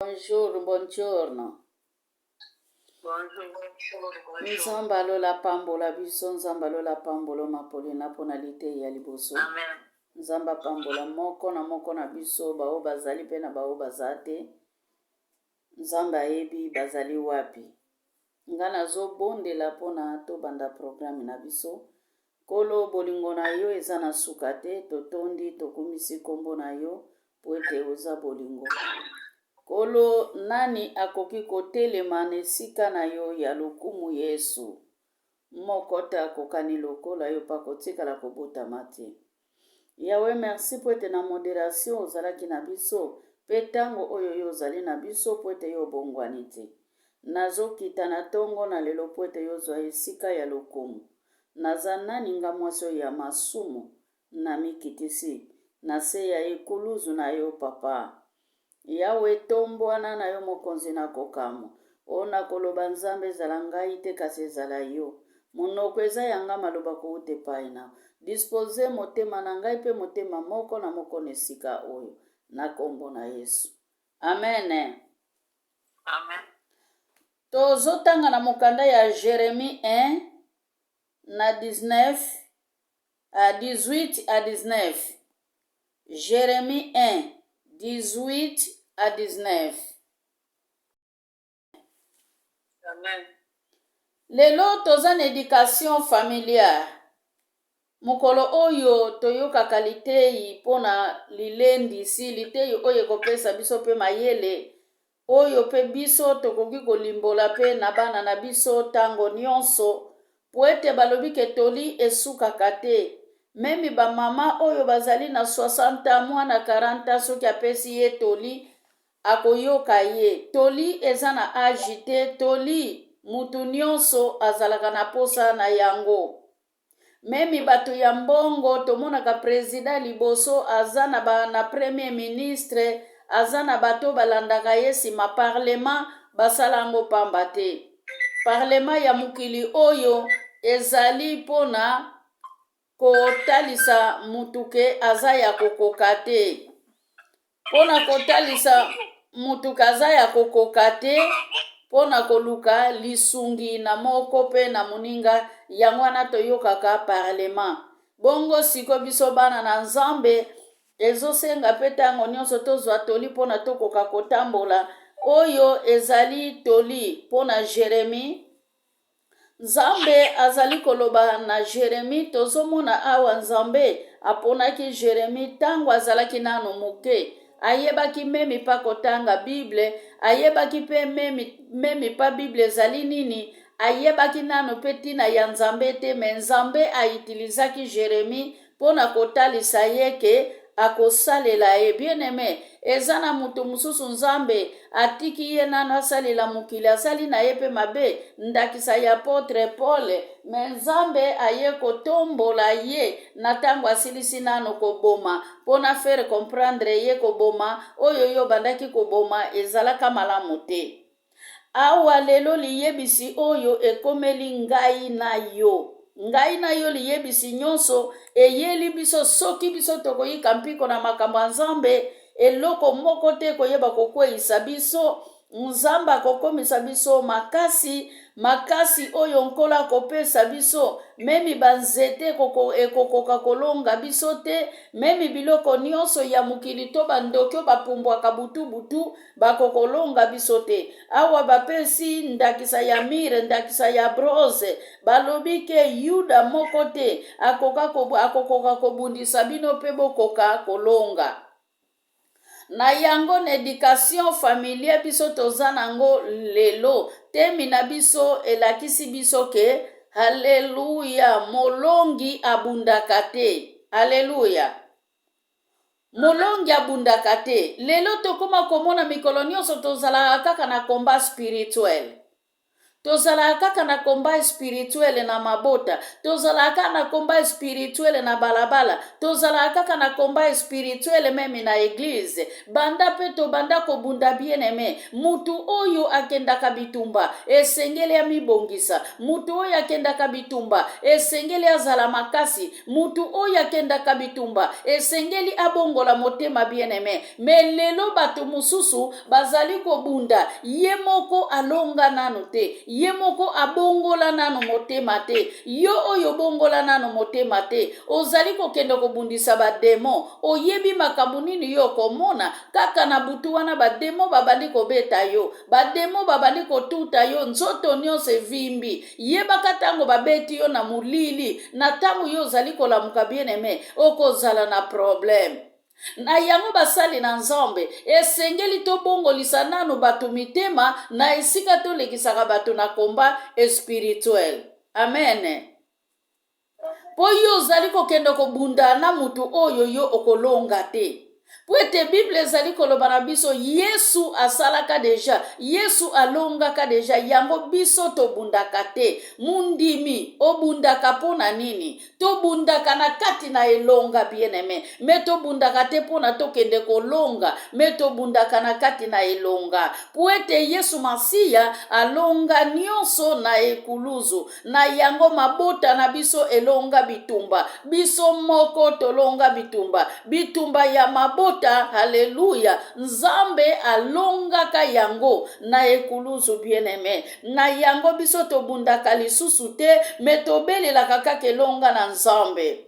Bonjour, buongiorno. Bonjour, bonjour, bonjour. Nzambe alola apambola biso, Nzambe alola apambola mapolina mpo na liteyi ya liboso. Amen. Nzambe apambola moko na moko na biso, baoyo bazali mpe na baoyo baza te. Nzambe ayebi bazali wapi. Nga nazobondela mpo na tobanda programme na biso. Nkolo, bolingo na yo eza na suka te, totondi, tokumisi nkombo na yo mpo ete oza bolingo. Nkolo, nani akoki kotelema na esika na yo ya lokumu Yesu? Moko te akokani lokola yo mpe akotikala kobotama te. Yawe, merci mpo ete na moderation ozalaki na biso mpe ntango oyo yo ozali na biso mpo ete yo obongwani te. Nazokita na ntongo na lelo mpo ete yo ozwa esika ya lokumu. Naza nani nga mwasi oyo ya masumu? Namikitisi na se ya ekuluzu na yo papa. Yawe tombwana na yo mokonzi na kokamwa. O nakoloba Nzambe ezala ngai te kasi ezala yo. Monoko eza ya nga maloba kowuta epai na yo. Dispose motema na ngai pe motema moko na moko na esika oyo. Na kombo na Yesu. Amen. Amen. Tozotanga na mokanda ya Jeremie 1 na 19 à 18 à 19. Jérémie 1, 18 à 19. Amen. Lelo toza na education familiale. Mokolo oyo toyokaka liteyi mpo na lilendisi, liteyi oyo ekopesa biso mpe mayele oyo mpe biso tokoki kolimbola mpe na bana na biso tango nionso, mpo ete balobi ke toli esukaka te. Meme ba mama oyo bazali na 60 ans, mwana 40 ans soki apesi ye toli, akoyoka ye. Toli eza na age te, toli mutu nionso azalaka na posa na yango. Meme bato ya mbongo tomonaka president liboso aza na ba na premier ministre aza na bato balandaka ye sima parlement basala yango pamba te parlement ya mokili oyo ezali mpona kotalisa mutu ke aza ya kokoka te mpo na kotalisa moto aza ya kokoka te mpo na koluka lisungi na moko mpe na moninga, yango wana toyokaka parlement. Bongo siko biso bana na Nzambe ezosenga mpe ntango nyonso tozwa toli mpo na tokoka kotambola. Oyo ezali toli mpo na Jeremie. Nzambe azali koloba na Jeremie. Tozomona awa Nzambe aponaki Jeremie ntango azalaki nano moke. Ayebaki meme pa kotanga Bible, ayebaki mpe meme, meme pa Bible ezali nini, ayebaki nano mpe ntina ya Nzambe te, me Nzambe aitilizaki Jeremie mpo na kotalisa ye ke akosalela ye. Bien aime, eza na moto mosusu Nzambe atiki ye nano asalela mokili, asali na ye mpe mabe, ndakisa ya apotre Paul, me Nzambe aye kotombola ye na ntango asilisi nano koboma, mpo na faire comprendre ye koboma oyo yo obandaki koboma ezalaka malamu te. Awa lelo liyebisi oyo ekomeli ngai na yo. Ngai na yo liyebisi nyonso eyeli biso soki biso tokoyika mpiko na makambo ya Nzambe, eloko moko te ekoyeba kokweisa biso. Nzambe akokomisa biso makasi, makasi oyo Nkolo akopesa biso, memi banzete ekokoka kolonga biso te, memi biloko nyonso ya mokili to bandoki oyo bapumbwaka butu butu Bakokolonga biso te. Awa bapesi ndakisa ya mire, ndakisa ya broze. Balobi ke Yuda moko te akoka akokoka kobundisa bino mpe bokoka kolonga. Na yango na education familie biso toza nango lelo, temi na biso elakisi biso ke haleluya, molongi abundaka te. Haleluya. Molongi abundaka te. Lelo tokoma komona mikolo nyonso tozalaka kaka na combat spirituel. Tozalaka kaka na combat spirituel na mabota, tozalaka kaka na combat spirituel na balabala, tozalaka kaka na combat spirituel meme na eglise. Banda pe tobanda kobunda bien aime, mutu oyo akendaka bitumba esengeli amibongisa, mutu oyo akendaka bitumba esengeli azala makasi, mutu oyo akendaka bitumba esengeli abongola motema bien aime. Mais lelo bato mosusu bazali kobunda, ye moko alonga nanu te, ye moko abongola nanu motema te. Yo oyo obongola nanu motema te, ozali kokende kobundisa ba demon, oyebi makambo nini yo okomona? Kaka na butu wana ba demon babandi kobeta yo, ba demon babandi kotuta yo, nzoto nyonso evimbi. Yebaka ntango babeti yo na molili, na ntango yo ozali kolamuka bien aime, okozala na problème. Na yango, basali na Nzambe, esengeli tobongolisa nanu bato mitema na esika tolekisaka bato na combat espirituel. Amen. Mpo yo ozali kokende kobunda na moto oyo yo okolonga te. Mpo ete Bible ezali koloba na biso, Yesu asalaka deja, Yesu alongaka deja, yango biso tobundaka te. Mondimi, obundaka mpo na nini? Tobundaka na kati na elonga, bien aime, me tobundaka te mpo na tokende kolonga, me tobundaka na kati na elonga, mpo ete Yesu Masiya alonga nyonso na ekuluzu. Na yango mabota na biso elonga bitumba, biso moko tolonga bitumba, bitumba ya mabota. Haleluya! Nzambe alongaka yango na ekuluzu, bien aime. Na yango biso tobundaka lisusu te, me tobelelaka kaka elonga na Nzambe.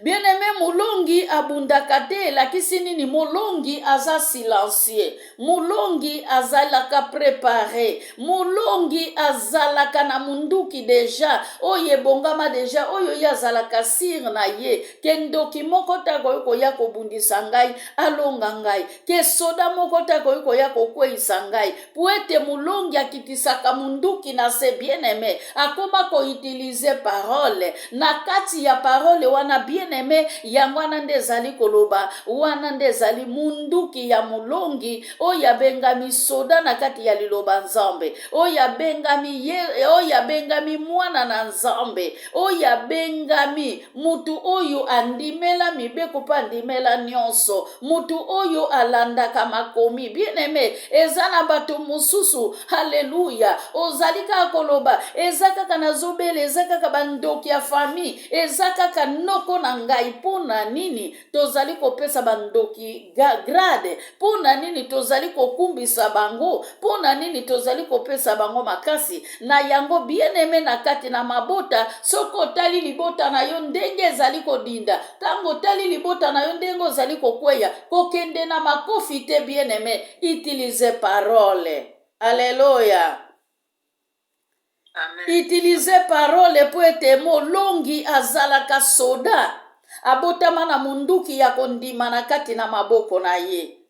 Bien-aime, molongi abundaka te elakisi nini? Molongi aza silencieux, molongi azalaka prepare, molongi azalaka na munduki deja oyo ebongama deja, oyo ye azalaka sire na ye ke ndoki moko te akoki koya kobundisa ngai alonga ngai, ke soda moko te akoki koya kokweisa ngai, po ete molongi akitisaka munduki na se. Bien aime, akoma koutilize parole. Na kati ya parole wana, bien aime, yango wana nde ezali koloba, wana nde ezali munduki ya molongi oyo abengami soda na kati ya liloba Nzambe, oyo abengami ye, oyo abengami mwana na Nzambe, oyo abengami Mutu oyo andimela mibeko mpe andimela nyonso, mutu oyo alandaka makomi. Bien aime, eza na bato mosusu, haleluya, ozali kaka koloba, eza kaka nazobela, eza kaka bandoki ya famille, eza kaka noko na ngai. Mpo na nini tozali kopesa bandoki grade? Mpo na nini tozali kokumbisa bango? Mpo na nini tozali kopesa bango makasi? Na yango, bien-aime, na kati na mabota, soki otali libota na yo ndenge ezali kodinda, ntango otali libota na yo ndenge ozali kokweya, kokende na makofi te, bien-aime, utilise parole. Aleluya! Utilise parole, mpo ete molongi azalaka soda, abotama na munduki ya kondima na kati na maboko na ye.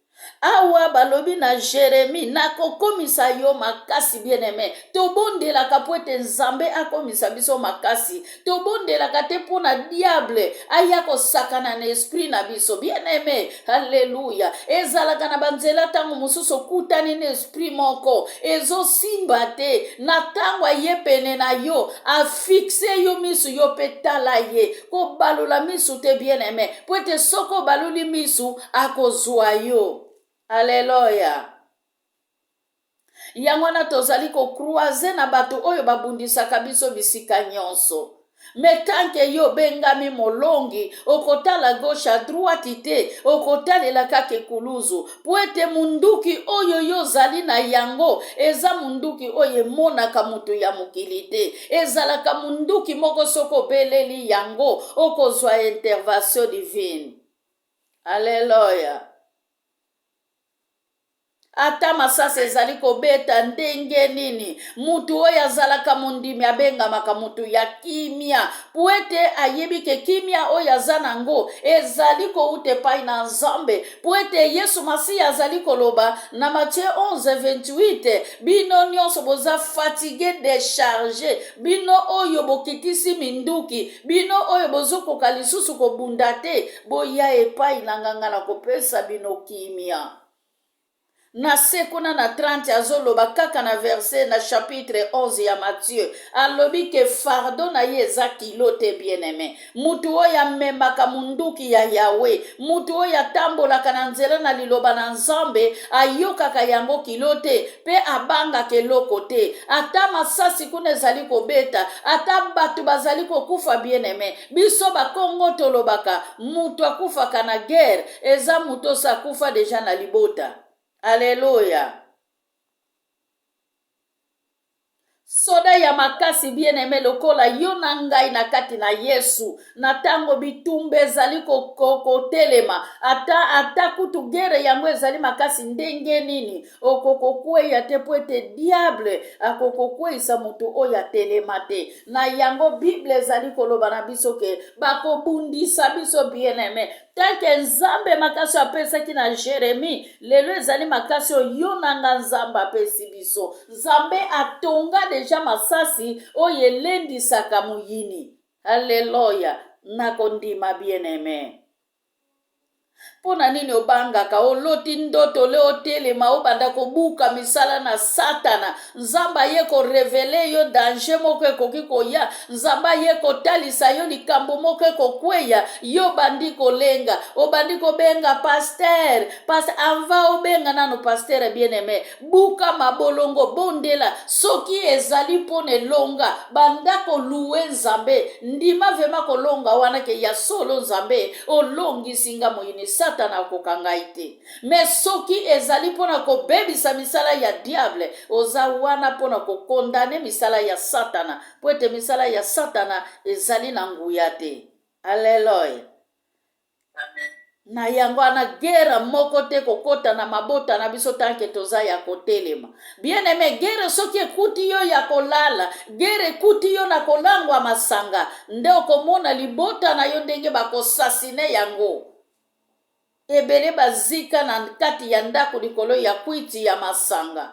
Awa balobi na Jeremi, nakokomisa yo makasi. Bien-aime, tobondelaka mpo ete Nzambe akomisa biso makasi. Tobondelaka te mpo na diable aya kosakana na esprit na biso. Bien-aime, alleluya. Ezalaka na banzela, ntango mosusu okutani na esprit moko ezosimba te. Na ntango aye pene na yo, afixe yo misu, yo mpe tala ye, kobalola misu te, bien-aime, mpo ete soki obaloli misu, akozwa yo. Alleluya. Yango wana tozali kokroise na bato oyo babundisaka biso bisika nyonso. Me tanke yo obengami molongi, okotala gauche à droite te, okotalela kaka ekuluzu, mpo ete munduki oyo yo ozali na yango eza munduki oyo emonaka moto ya mokili te. Ezalaka munduki moko, soki obeleli yango, okozwa intervention divine. Aleluya. Ata masasi ezali kobeta ndenge nini, mutu oyo azalaka mondimi abengamaka mutu ya kimia, po ete ayebi ke kimia oyo aza nango ezali kouta epai na Nzambe. Po ete Yesu Masiya azali koloba na Matthieu 11:28, bino nyonso boza fatigue, decharge, bino oyo bokitisi minduki, bino oyo bozokoka lisusu kobunda te, boya epai na nga, nga nakopesa bino kimia. Na se kuna na 30 azoloba kaka na verset na chapitre 11 ya Matthieu, alobi ke fardeau na ye eza kilo te. Bien-aime, mutu oyo amemaka munduki ya Yahweh, mutu oyo atambolaka na nzela na liloba na Nzambe, ayokaka yango kilo te pe abangaka eloko te. Ata masasi kuna ezali kobeta, ata bato bazali kokufa, bien-aime, biso bakongo tolobaka mutu akufaka na guerre eza mutu osi akufa deja na libota. Aleluya. Soda ya makasi, bien-aime, lokola yo na ngai na kati na Yesu, na ntango bitumba ezali kotelema, ata ata kutu gere yango ezali makasi ndenge nini, okokokweya te, mpo ete diable akokokweisa moto oyo atelema te. Na yango Bible ezali koloba na biso ke bakobundisa biso, bien-aime, tanke Nzambe makasi oyo apesaki na Jeremie, lelo ezali makasi oyo yo na nga Nzambe apesi biso. Nzambe atonga deja masasi oyo elendisaka moyini. Aleluya! Nakondima, bien-aime. Mpo na nini obangaka? Oloti ndoto le otelema obanda kobuka misala na Satana. Nzambe aye korevele yo danger moko ekoki koya. Nzambe aye kotalisa yo likambo moko ekokweya. Yo obandi kolenga, obandi kobenga pasteur. Pasteur, ava obenga nano pasteur, bien-aime. Buka mabolongo, bondela. Soki ezali mpo na elonga, banda koluwe Nzambe. Ndima vema kolonga wana ke ya solo Nzambe olongisi nga moyini, Satana akoka ngai te. Me soki ezali mpo na kobebisa misala ya diable, oza wana mpo na kokondane misala ya Satana, mpo ete misala ya Satana ezali na nguya te. Aleluya. Na yango wana gere moko te kokota na mabota na biso tanke toza ya kotelema. Bien aime, gere soki ekuti yo ya kolala, gere ekuti yo na kolangwa masanga, nde okomona libota na yo ndenge bakosasine yango. Ebele bazika na kati ya ndako likolo ya kwiti ya masanga.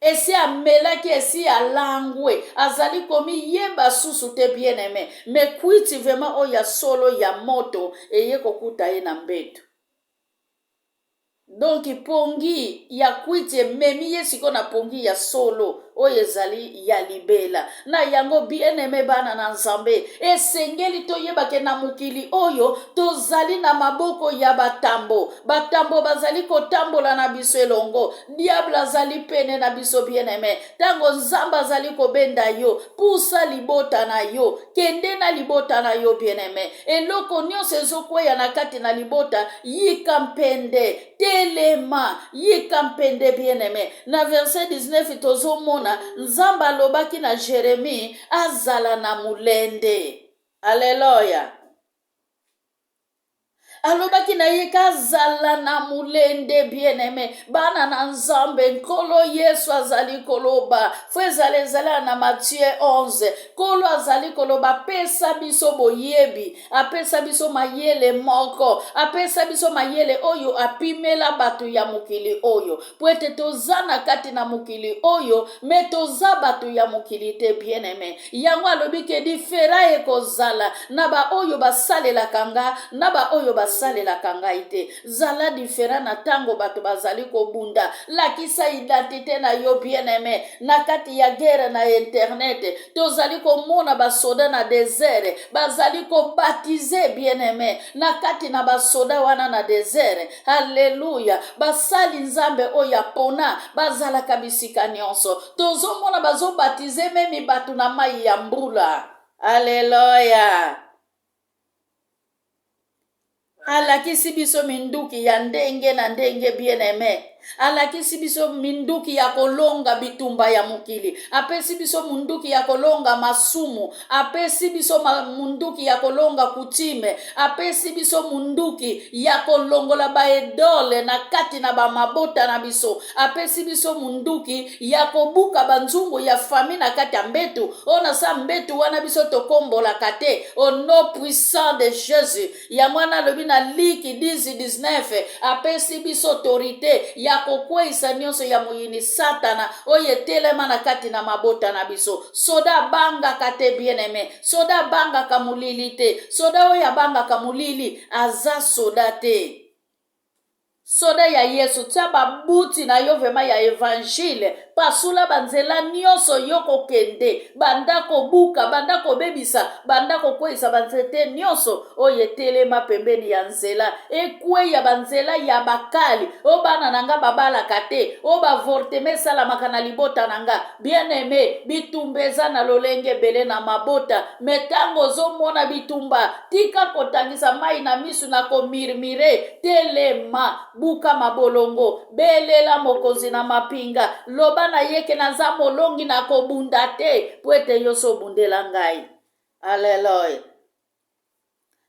Esi amelaki, esi alangwe, azali komiyeba susu te, bien aime. Me kwiti vraiment oyo ya solo ya moto eye kokuta ye na mbeto. Donc pongi ya kwiti ememi ye sikoyo na pongi ya solo oyo ezali ya libela. Na yango, bien aime, bana na Nzambe, esengeli toyeba ke na mokili oyo tozali na maboko ya batambo. Batambo bazali kotambola na biso elongo. Diable azali pene na biso, bien aime. Ntango Nzambe azali kobenda yo, pusa libota na yo, kende na libota na yo, bien aime. Eloko nyonso ezokweya na kati na libota, yika mpende, telema, yika mpende, bien aime. Na verset 19 tozomona Nzambe alobaki na Jeremie azala na molende. Aleluya. Alobaki na ye kazala na molende, bien-aime. Bana na Nzambe, Nkolo Yesu azali koloba fo ezala ezala na Matthieu 11. Nkolo azali koloba, apesa biso boyebi, apesa biso mayele moko, apesa biso mayele oyo apimela bato ya mokili oyo, po ete toza na kati na mokili oyo, me toza bato ya mokili te, bien-aime. Yango alobi ke difera ekozala na baoyo basalelaka nga na baoyo basalelaka ngai te. Zala difera na ntango bato bazali kobunda. Lakisa identite na yo, bien-aime. Na kati ya guerre na internet, tozali komona basoda na desert bazali kobatize, bien-aime. Na kati na basoda wana na desert, Haleluya! Basali Nzambe oyo apona bazalaka bisika nyonso. Tozomona bazobatize memi bato na mai ya mbula. Haleluya! Alakisi biso minduki ya ndenge na ndenge, bien-aime. Alakisi biso minduki ya kolonga bitumba ya mokili. Apesi biso munduki ya kolonga masumu. Apesi biso munduki ya kolonga kutime. Apesi biso munduki ya kolongola baedole na kati na bamabota na biso. Apesi biso munduki ya kobuka banzungu ya fami na kati ya mbetu. Oyo na sa mbetu wana biso tokombolaka te. Au nom puissant de Jésus. Yango wana alobi na Liki 10:19, apesi biso autorite ya kokweisa nyonso ya moyini Satana oyo etelema na kati na mabota na biso. Soda abangaka te, bien-aime. Soda abangaka molili te. Soda oyo abangaka molili aza soda te. Soda ya Yesu, tia babuti na yo vrema ya evangile, pasula banzela nyonso yo kokende, banda kobuka, banda kobebisa, banda kokweyisa banzete nyonso oyo etelema pembeni ya nzela, ekweya banzela ya bakali o bana na nga babalaka te, o bavortema esalamaka na libota na nga. Bien aime, bitumba eza na lolenge ebele na mabota, me ntango ozomona bitumba, tika kotangisa mai na misu na komirmire. Telema, buka mabolongo, belela mokonzi na mapinga, loba na ye ke naza molongi na kobunda te, po ete yo so obundela ngai. Aleluya.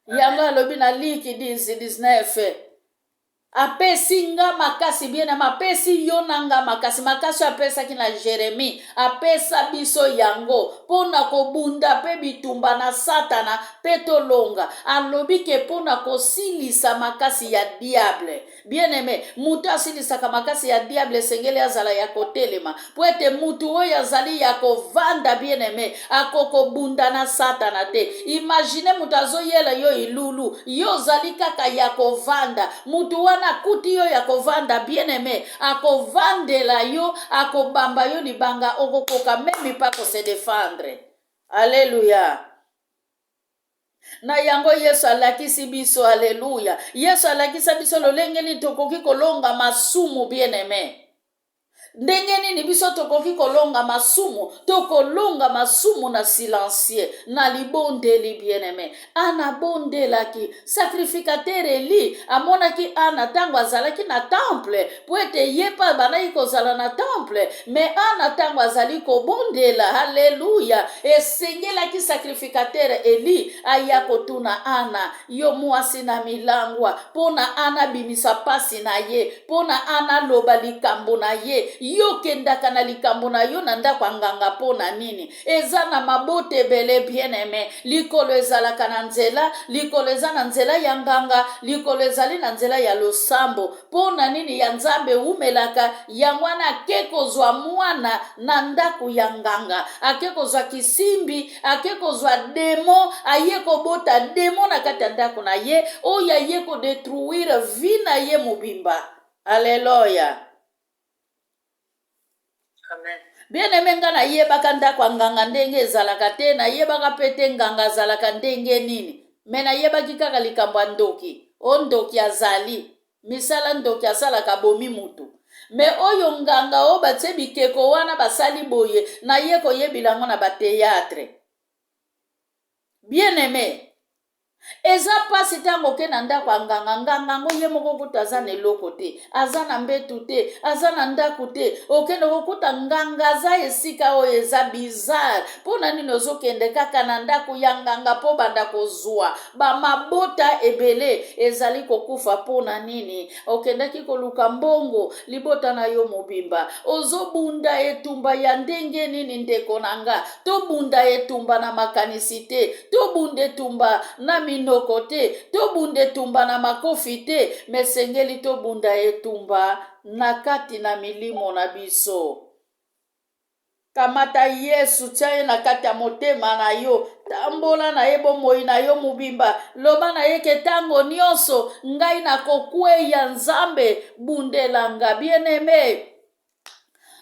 Yango alobi na Liki 10, 19 apesi nga makasi bien aime apesi yo na nga makasi makasi oyo apesaki na Jeremie apesa biso yango mpo na kobunda mpe bitumba na satana mpe tolonga alobi ke mpo na kosilisa makasi ya diable bien aime moto asilisaka makasi ya diable esengeli azala ya kotelema mpo ete moto oyo azali ya kovanda bien aime akokobunda na satana te imagine moto azoyela yo ilulu yo ozali kaka ya kovanda moto wana akuti yo ya kovanda bien aime akovandela yo akobamba yo libanga okokoka meme pa kose defendre aleluya na yango Yesu alakisi biso, aleluya. Yesu alakisa biso lolenge nini tokoki kolonga masumu, bien aime. Ndenge nini biso tokoki kolonga masumu? Tokolonga masumu na silencieux, na libondeli, bien aime. Ana abondelaki. Sacrificateur Eli amonaki Ana ntango azalaki na temple, mpo ete ye mpe abandaki kozala na temple. Me Ana ntango azali kobondela, haleluya, esengelaki sacrificateur Eli aya kotuna Ana, yo mwasi na milangwa, mpo na Ana abimisa pasi na ye, mpo na Ana aloba likambo na ye. Yo okendaka na likambo na yo na ndako ya nganga mpo na nini? Eza na mabota ebele bien aime. Likolo ezalaka na nzela, likolo eza na nzela ya nganga, likolo ezali na nzela ya losambo. Mpo na nini ya Nzambe ewumelaka? Yango wana ake kozwa mwana na ndako ya nganga, ake kozwa kisimbi, ake kozwa demo, aye kobota demo na kati ya ndako na ye, oyo aye kodetruire vie na ye mobimba. Aleluya! Amen. Bien aime, nga nayebaka ndako ya nganga ndenge ezalaka te, nayebaka mpe te nganga azalaka ndenge nini, me nayebaki kaka likambo ya ndoki. O ndoki azali misala, ndoki asalaka abomi mutu. Me oyo nganga oyo batie bikeko wana basali boye, naye koyebila yango na bateatre. Bien aime, Eza pasi tango oke na ndako ya nganga, nganga yango ye moko kutu aza na eloko te, aza na mbetu te, aza na ndako te. Okende kokuta nganga aza esika oyo eza bizarre. Mpo na nini ozokende kaka na ndako ya nganga mpo banda kozwa bamabota ebele ezali kokufa? Mpo na nini okendaki koluka mbongo libota na yo mobimba? Ozobunda etumba ya ndenge nini ndeko na nga? Tobunda etumba na makanisi te, Tobunda etumba na minoko te, tobunda etumba na makofi te, me esengeli tobunda etumba na kati na milimo na biso. Kamata Yesu, tia ye na kati ya motema na yo, tambola na ye bomoi na yo mobimba, loba na ye ke ntango nyonso ngai nakokweya, Nzambe bundela nga. Bien-aime,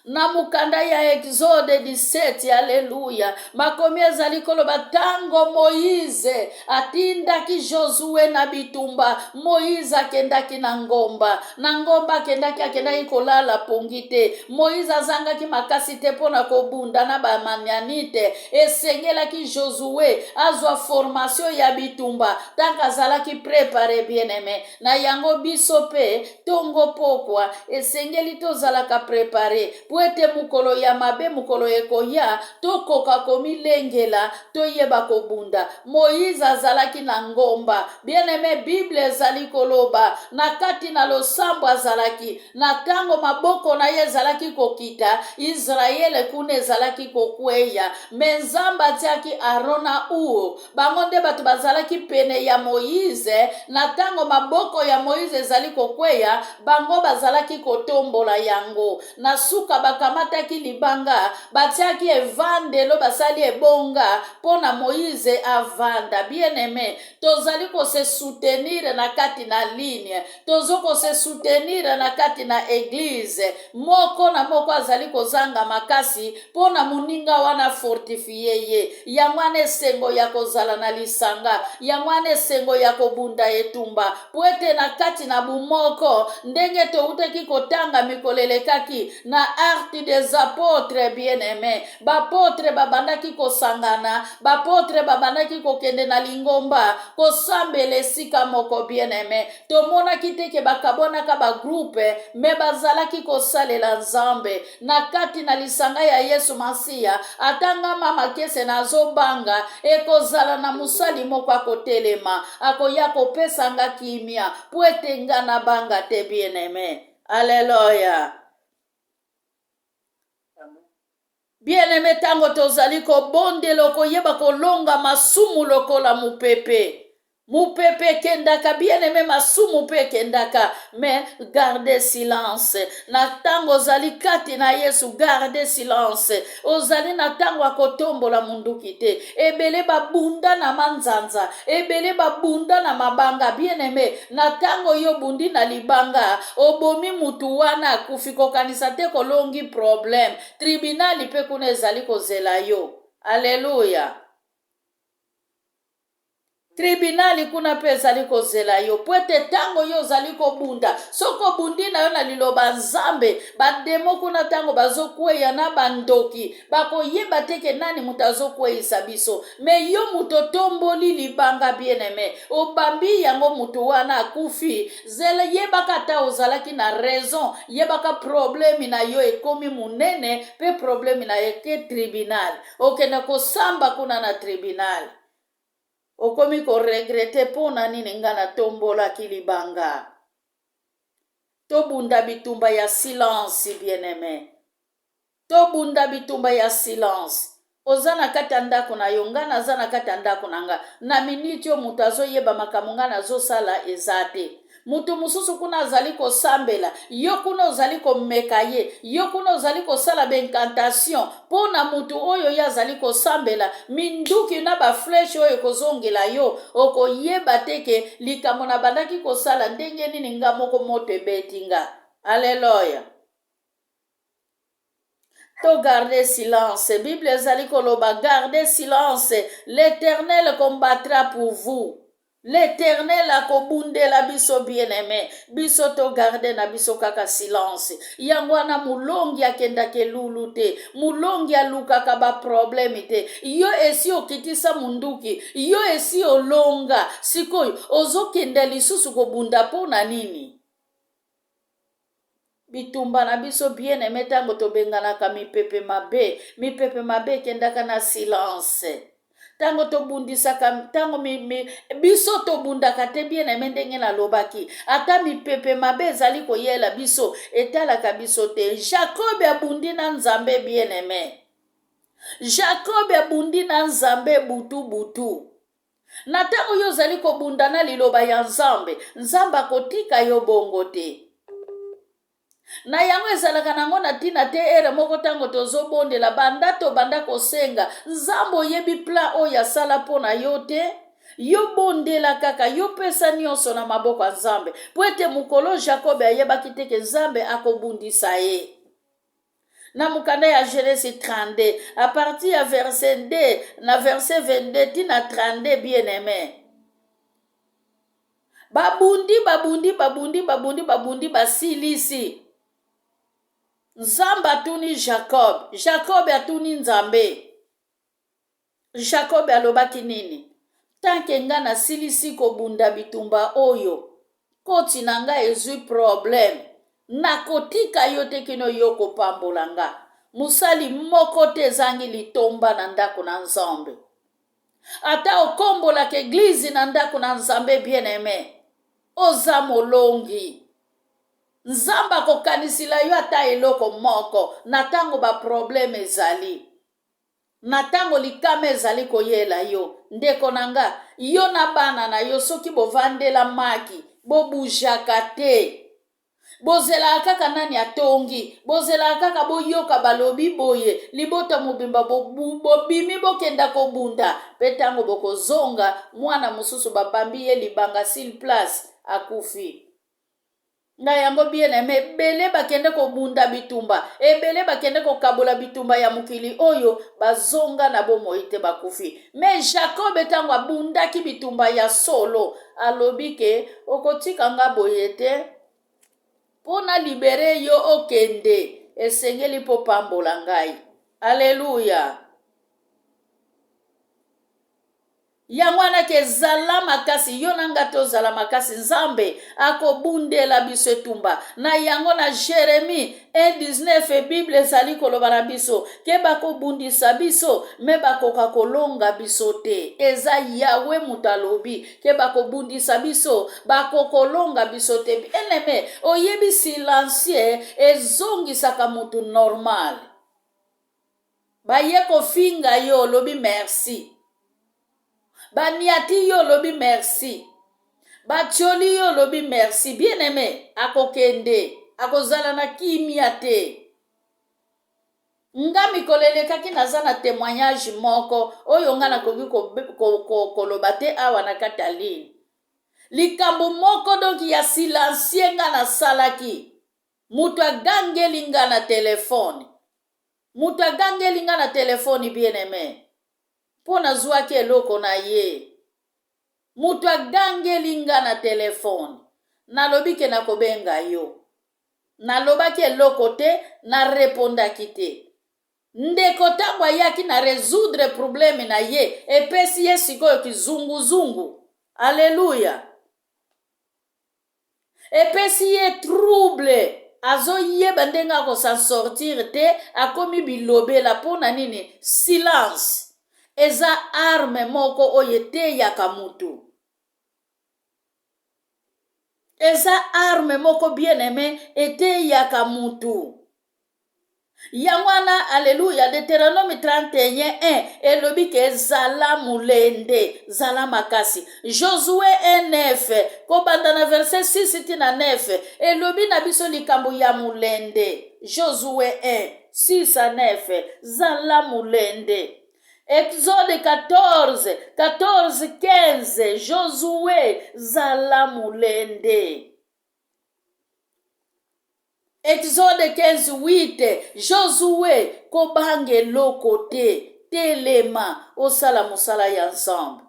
na mokanda ya Exode 17, aleluya, makomi ezali koloba ntango Moize atindaki Josue na bitumba, Moize akendaki na ngomba, na ngomba akendaki, akendaki kolala pongi te. Moize azangaki makasi te mpo na kobunda na Bamanianite. Esengelaki Josue azwa formation ya bitumba ntango azalaki prepare, bien aime. Na yango biso mpe tongo pokwa esengeli tozalaka prepare mpo ete mokolo ya mabe, mokolo ekoya, tokoka komilengela, toyeba kobunda. Moize azalaki na ngomba, bien aime. Bible ezali koloba na kati na losambo azalaki na ntango maboko na ye ezalaki kokita, Israele kuna ezalaki kokweya. Me Nzambe atiaki Aron na Ur, bango nde bato bazalaki pene ya Moize. Na ntango maboko ya Moize ezali kokweya, bango bazalaki kotombola yango. Na suka bakamataki libanga, batiaki evandelo, basali ebonga mpo na Moize avanda. Bien-aime, tozali ko se soutenir na kati na ligne, tozo ko se soutenir na kati na eglise. Moko na moko azali kozanga makasi mpo na moninga wana fortifie ye. Yango wana esengo ya kozala na lisanga, yango wana esengo ya kobunda etumba, mpo ete na kati na bomoko, ndenge toutaki kotanga mikolo elekaki na Actes des Apotres, bien-aime, Bapotre babandaki kosangana, bapotre babandaki kokende na lingomba, kosambela esika moko. Bien-aime, tomonaki te ke bakabwanaka bagroupe, me bazalaki kosalela Nzambe na kati na lisanga ya Yesu Masiya. Ata nga mama Kese nazobanga, ekozala na mosali moko akotelema, akoya kopesa nga kimia, mpo ete nga nabanga te. Bien-aime, aleluya. Bien-aime, ntango tozali kobondela, okoyeba kolonga masumu lokola mopepe. Mopepe ekendaka, bien-aime, masumu mpe ekendaka, mais garde silence na ntango ozali kati na Yesu. Garde silence, ozali na ntango ya kotombola munduki te. Ebele babunda na manzanza, ebele babunda na mabanga. Bien-aime, na ntango yo obundi na libanga, obomi mutu wana, akufi, kokanisa te kolongi problème. Tribunal mpe kuna ezali kozela yo. Aleluya. Tribunal kuna mpe ezali kozela yo, po ete ntango yo ozali kobunda, soki obundi na yo na liloba Nzambe, bademo kuna ntango bazokweya na bandoki, bakoyeba te ke nani moto azokweyisa biso. Me yo moto otomboli libanga, bien-aime, obambi yango, moto wana akufi, zela, yebaka ata ozalaki na raison, yebaka problème na yo ekomi monene, mpe problème na yo ke tribunal, okende kosamba kuna na tribunal, okomi koregretter mpo na nini nga natombolaki libanga. Tobunda bitumba ya silence, bien-aime, tobunda bitumba ya silence. Oza na kati ya ndako na yo, nga naza na kati ya ndako na nga. Na miniti oyo, moto azoyeba makambo nga nazosala eza te. Moto mosusu kuna azali kosambela, yo kuna ozali komeka ye, yo kuna ozali kosala baincantation mpo na motu oyo ye azali kosambela. Minduki na baflèche oyo ekozongela yo, okoyeba te ke likambo nabandaki kosala ndenge nini, nga moko moto ebeti nga. Alleluya. To garder silence. Bible ezali koloba: "Garde silence, l'Éternel combattra pour vous." L'Éternel akobundela biso. Bien-aime, biso togarder na biso kaka silence. Yango wana molongi akendaka elulu te, molongi alukaka baproblème te. Yo esi okitisa munduki, yo esi olonga, sikoyo ozokende lisusu kobunda mpo na nini? Bitumba na biso, bien-aime, ntango tobenganaka mipepe mabe, mipepe mabe ekendaka na silence. Ntango tobundisaka, ntango biso tobundaka te, bien-aime, ndenge nalobaki, ata mipepe mabe ezali koyela biso, etalaka biso te. Jacob abundi na Nzambe. Bien-aime, Jacob abundi na Nzambe butu butu. Na ntango yo ozali kobunda na liloba ya Nzambe, Nzambe akotika yo bongo te. Na yango ezalaka nango na ntina te. Heure moko ntango tozobondela, banda tobanda kosenga Nzambe, oyebi plan oyo asala mpo na yo te. Yo bondela kaka, yo pesa nyonso na maboko ya Nzambe, mpo ete mokolo Jacob ayebaki te ke Nzambe akobundisa ye. Na mokanda ya Genèse 32, à partir ya verset 2, na verset 22 tina 32, bien aimé, babundi, babundi, babundi, babundi, babundi, basilisi. Nzambe atuni Jacob, Jacob atuni Nzambe. Jacob alobaki nini? Tant que nga nasilisi kobunda bitumba oyo, koti na ngai ezwi problème, nakotika yo te kino yo kopambola nga. Mosali moko te ezangi litomba na ndako na Nzambe. Ata okombolaka église na ndako na Nzambe, bien aimé, oza molongi. Nzambe akokanisila yo ata eloko moko na ntango baproblème ezali, na ntango likama ezali koyela yo. Ndeko na nga, yo na bana na yo, soki bovandela maki, bobujaka te. Bozelaka kaka nani atongi, bozelaka kaka boyoka balobi boye, libota mobimba bobimi bokenda kobunda, mpe ntango bokozonga, mwana mosusu babambi ye libanga sur place, akufi. Na yango bien aime, ebele bakende kobunda bitumba, ebele bakende kokabola bitumba ya mokili oyo, bazonga na bomoi te, bakufi. Me Jacob ntango abundaki bitumba ya solo, alobi ke okotika nga boye te, mpo na libere yo okende, esengeli mpo pambola ngai. Aleluya. Yango wana ke zala makasi, yo na nga tozala makasi, Nzambe akobundela biso etumba. Na yango na Jeremie 1:19 Bible ezali koloba na biso ke bakobundisa biso me bakoka kolonga biso te. Eza Yawe moto alobi ke bakobundisa biso, bakokolonga biso te. Bien-aime, oyebi silencieux ezongisaka moto normal. Baye kofinga yo olobi merci. Baniati yo olobi merci. Batioli yo olobi merci. Bien aimé, akokende, akozala na kimia te. Nga mikolo elekaki naza na témoignage moko oyo nga nakoki koloba te awa na kati ya ligne. Likambo moko donc ya silencieux nga nasalaki. Moto agangeli nga na telefone. Moto agangeli nga na telefone bien aime mpo nazwaki eloko na ye. Moto agangeli nga na telefone, nalobi ke nakobenga yo. Nalobaki eloko te, na repondaki te. Ndeko ntango ayaki na resoudre probleme na ye, epesi ye sikoyo kizunguzungu. Alleluia. Epesi ye trouble, azoyeba ndenge ako s'en sortir te, akomi bilobela. Mpo na nini? Silence eza arme moko oyo eteyaka mutu, eza arme moko bien aime eteyaka mutu. Yango wana, aleluya, Deuteronome 31 1 elobi ke zala molende, zala makasi. Josue 1 9 kobanda na verset 6 ti na 9 elobi na biso likambo ya molende. Josue 1 6 à 9, zala molende. Exode 14 14 15, Josue zala molende. Exode 15 8, Josue kobanga eloko te, telema osala mosala ya Nzambe.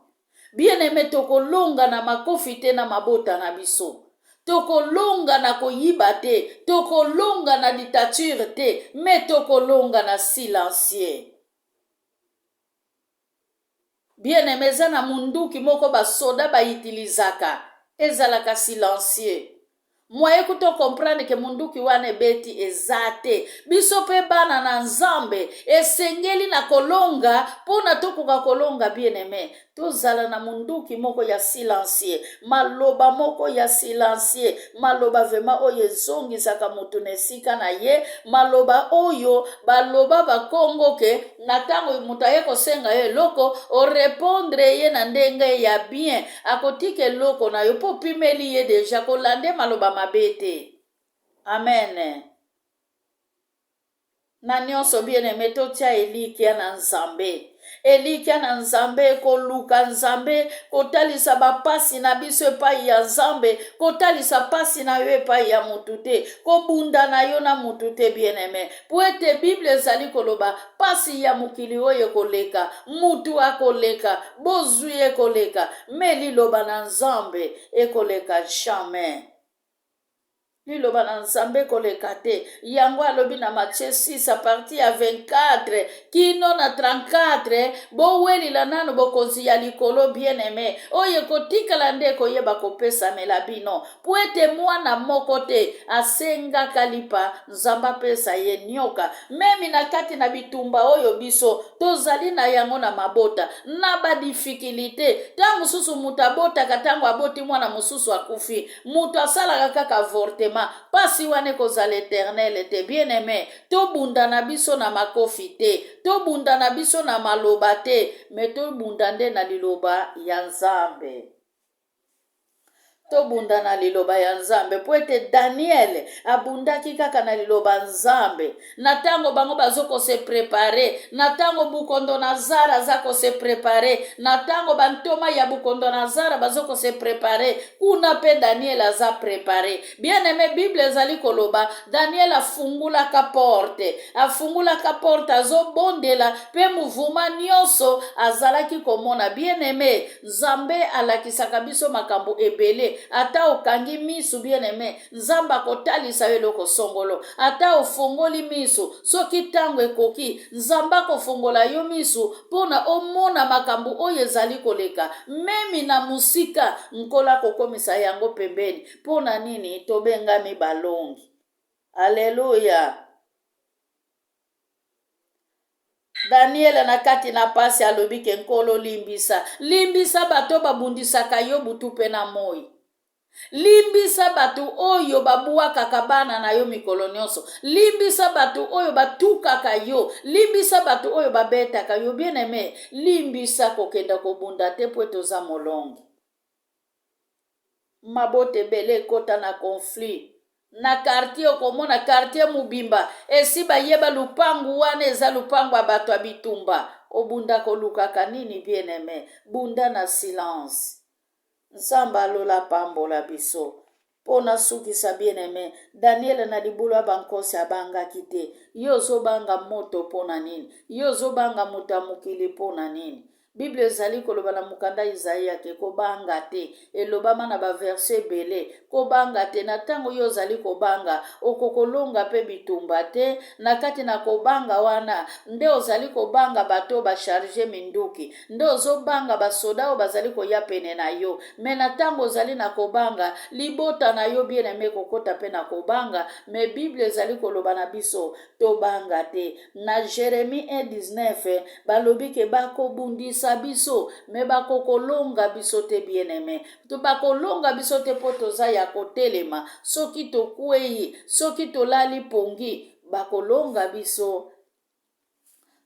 Bien-aime, tokolonga na makofi te na mabota na biso, tokolonga na koyiba te, tokolonga na dictature te, me tokolonga na silencieux. Bien-aime, eza na munduki moko basoda bautilisaka, ezalaka silencieux. Moyen kuta comprendre ke munduki wana ebeti eza te. Biso mpe bana na Nzambe esengeli na kolonga, mpona tokoka kolonga bien-aime, tozala na munduki moko ya silencieux, maloba moko ya silencieux, maloba vraiment oyo ezongisaka motu na esika na ye, maloba oyo baloba bakongo ke na ntango moto aye kosenga yo eloko, orepondre ye na ndenge ya bien, akotika eloko na yo mpo opimeli ye deja, kolande maloba mabe te. Amen. Na nyonso bien-aime, totia elikya na Nzambe, elikya na Nzambe, koluka Nzambe, kotalisa bapasi na biso epai ya Nzambe, kotalisa pasi na yo epai ya mutu te, kobunda na yo na mutu te bien-aime, po ete Bible ezali koloba pasi ya mokili oyo ekoleka, mutu akoleka, bozwi ekoleka, me liloba na Nzambe ekoleka jamais. Liloba na Nzambe ekoleka te. Yango alobi na Matthieu 6 a partir ya 24 kino na 34, bowelila nanu bokonzi ya likolo bien-aime, oyo ekotikala nde ekoyeba kopesamela bino. Po ete mwana moko te asengaka lipa, Nzambe apesa ye nioka. Meme na kati na bitumba oyo biso tozali na yango na mabota, na ba difficulite, tango mosusu moto abotaka, tango aboti mwana mosusu akufi, moto asalaka kaka avortement, pasi wana ekozala eternel te. Bien-aime, tobunda na biso na makofi te, tobunda na biso na maloba te, me tobunda nde na liloba ya Nzambe. Tobunda na liloba ya Nzambe, mpo ete Daniele abundaki kaka na liloba Nzambe. Na ntango bango bazo kose prepare, na ntango Bukondonazara aza kose prepare, na ntango bantoma ya Bukondonazara bazo kose prepare, kuna mpe Daniele aza prepare. Bien aime, Bible ezali koloba Daniel afungulaka porte, afungulaka porte, azobondela mpe muvuma nyonso azalaki komona. Bien aime, Nzambe alakisaka biso makambo ebele. Ata okangi misu, bien aime, Nzambe akotalisa yo eloko songolo. Ata ofongoli misu, soki ntango ekoki, Nzambe akofongola yo misu mpo na omona makambo oyo ezali koleka memi na mosika. Nkolo akokomisa yango pembeni. Mpo na nini tobengami balongi? Aleluya! Daniele na kati na pasi alobi ke Nkolo limbisa, limbisa bato babundisaka yo butu mpe na moi. Limbisa bato oyo babuakaka bana na yo mikolo nyonso. Limbisa bato oyo batukaka yo. Limbisa bato oyo babetaka yo. Bien aime, limbisa kokenda kobunda te mpo ete oza molongi. Mabota ebele ekota na conflit na quartier, okomona quartier mobimba esi bayeba lupangu wana eza lupangu ya bato ya bitumba. Obunda kolukaka nini? Bien aime, bunda na silence. Nzambe alola apambola biso. Mpo nasukisa, bien aime, Daniele na libulu ya bankosi abangaki te. Yo ozobanga moto mpo na nini? Yo ozobanga moto ya mokili mpo na nini? Biblia ezali koloba na mokanda Izaia ke kobanga te. Elobama na baverse ebele. Kobanga te. Na ntango yo ozali kobanga, okokolonga mpe bitumba te. Na kati na kobanga wana nde ozali kobanga bato oyo basharge minduki, nde ozobanga basoda oyo bazali koya pene na yo. Me na ntango ozali na kobanga, libota na yo bien aime kokota mpe na kobanga. Me Biblia ezali koloba na biso tobanga te. Na Jeremie 1:19 balobi ke bakobundisa biso me bakokolonga biso te. Bien aime, to bakolonga biso te mpo toza ya kotelema. Soki tokwei, soki tolali pongi, bakolonga biso.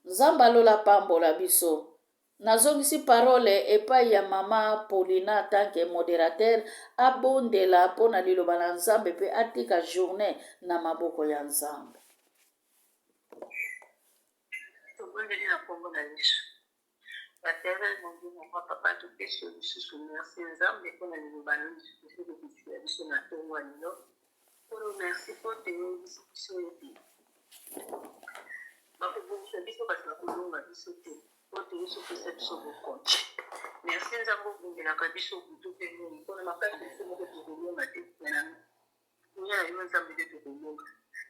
Nzambe alola pambola biso. Nazongisi parole epai ya mama Paulina tanke modérateur, abondela mpo na liloba na Nzambe mpe atika journée na maboko ya Nzambe. Tobondeli na nkombo na Yesu. Batere mondimu mwa papa, topesi yo lisusu merci Nzambe mpo na liloba na yo lisusu kokotikela biso na ntongo ya lelo. Nkolo, merci mpo te oyebisi biso ete bakobongisa biso kasi bakolonga biso te, mpo te Yesu opesa biso bokonzi. Merci Nzambe, obundelaka biso butu mpe moi, mpona makasi biso moko tokolonga te, na nguya na yo Nzambe nde tokolonga.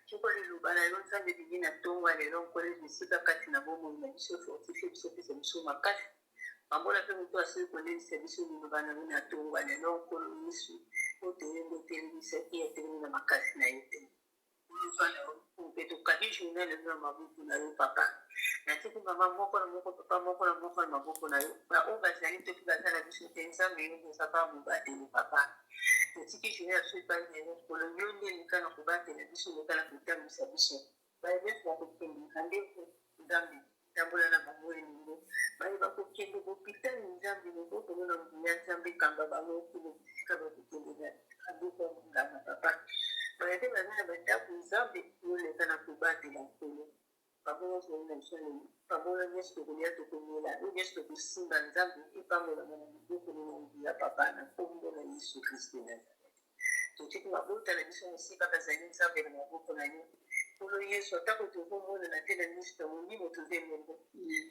Tika liloba na yo Nzambe ebimi na ntongo ya lelo, Nkolo, ezwa esika kati na bomoi na biso, fortifie biso, pesa biso makasi. Pambola mpe moto asili kolendisa biso liloba na yo na ntongo ya lelo, Nkolo Yesu, oyo toyembi otelemisaki ye, atelemi na makasi na ye te. Mpe tokabi journée lelo na maboko na yo papa. Natiki mama moko na moko, papa moko na moko na maboko na yo, baoyo bazali to mpe baza na biso te. Nzambe, yo nde oza kaka mobateli papa. Totiki journée na biso epai na yo Nkolo, yo nde leka na kobatela biso, leka na kotambwisa biso. Baye nyonso bakokende rendez-vous, Nzambe, tambola na bango elongo. Baye bakokende bopitali, Nzambe, loboko no na nguya, Nzambe, kamba bango kino bisika bakokende na rendez-vous ya monganga papa. Baye mpe baza na bandako, Nzambe, yo leka na kobatela Nkolo. Bango nyonso bazali na biso lelo. Pambola nyonso tokolia, tokomela, oyo nyonso tokosimba, Nzambe, epambolama na loboko no na nguya papa, na nkombo na Yesu Kristo ya Nazareth. Totiki mabota na biso mosika bazali, Nzambe, na maboko na yo. Nkolo Yesu, atako tozomonana te na miso na molimo, toza elongo.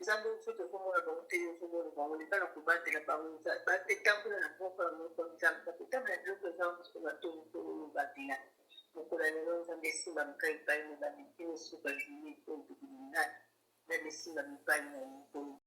Nzambe, biso tozomona bango te, yo ozomona bango. Leka na kobatela bango, batambola na moko na moko, Nzambe, bakotambola biloko eza biso matoyi, Nkolo, obatela. Mokolo ya lelo, Nzambe, esimba mika epai na bamikino suka journée oyo tokolinga. Nzambe, esimba mipai na yo, Nkolo.